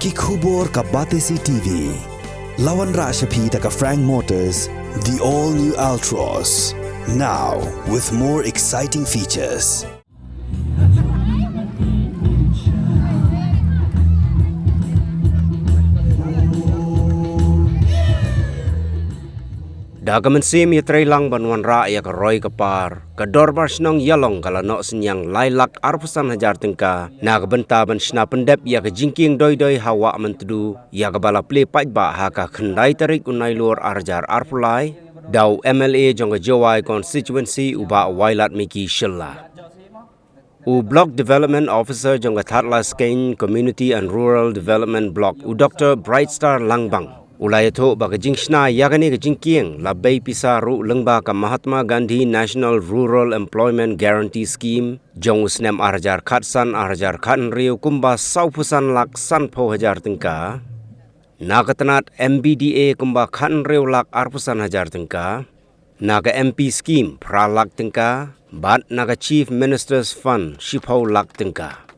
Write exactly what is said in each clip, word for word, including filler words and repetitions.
Ki khubor ka Batesi T V. La wanrah sha phi da ka Frank Motors, the all new Altroz. Now with more exciting features. Da ka mynsiem ïatreilang ban wanrah ïa ka roi ka par, ka Dorbar Shnong Ïalong ka la noh synñiang lai lak arphew san hajar tyngka na ka bynta ban shna pyndep ïa ka jingkieng doi doi ha Wah Myntdu, ïa kaba la plie paidbah ha ka khyndai tarik u Nailur arhajar arphew lai da u M L A jong ka Jowai constituency u Bah Wailadmiki Shylla. U Block Development Officer jong ka Thadlaskein Community and Rural Development Block, u Doctor Brightstar Langbang, u la ïathuh ba ka jingshna ïa kane ka jingkieng la bei pisa ruh lyngba ka Mahatma Gandhi National Rural Employment Guarantee Scheme jong u snem arhajar khatsan arhajar khathynriew kumba sawphew san lak sanphew hajar tyngka, na ka tnat M B D A kumba khathynriew lak arphew san hajar tyngka, na ka M P Scheme phra lak tyngka, bad na ka Chief Minister's Fund shiphew lak tyngka.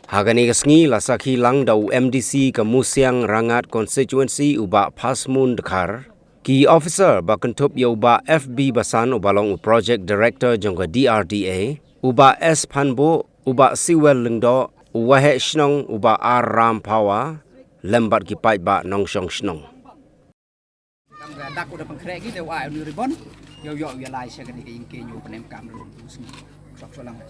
Ha kane ka sngi la sakhi lang da u M D C ka Musiang Rangad constituency u Bah Phasmun Dkhar, ki officer ba kynthup ïa u Bah F B Basan uba long u Project Director jong ka D R D A, u Bah S Phanbuh, u Bah Siwel Lyngdoh, u Waheh Shnong u Bah R Ramphawa, lem bad ki paidbah nongshong shnong. Dang da dak u da pynkhreh ki, te u ai u ni ribbon. Ïa u ïoh ïa lai sha kane ka ïing kieñ u pynemkam ruh u sngi. Sok sok lang.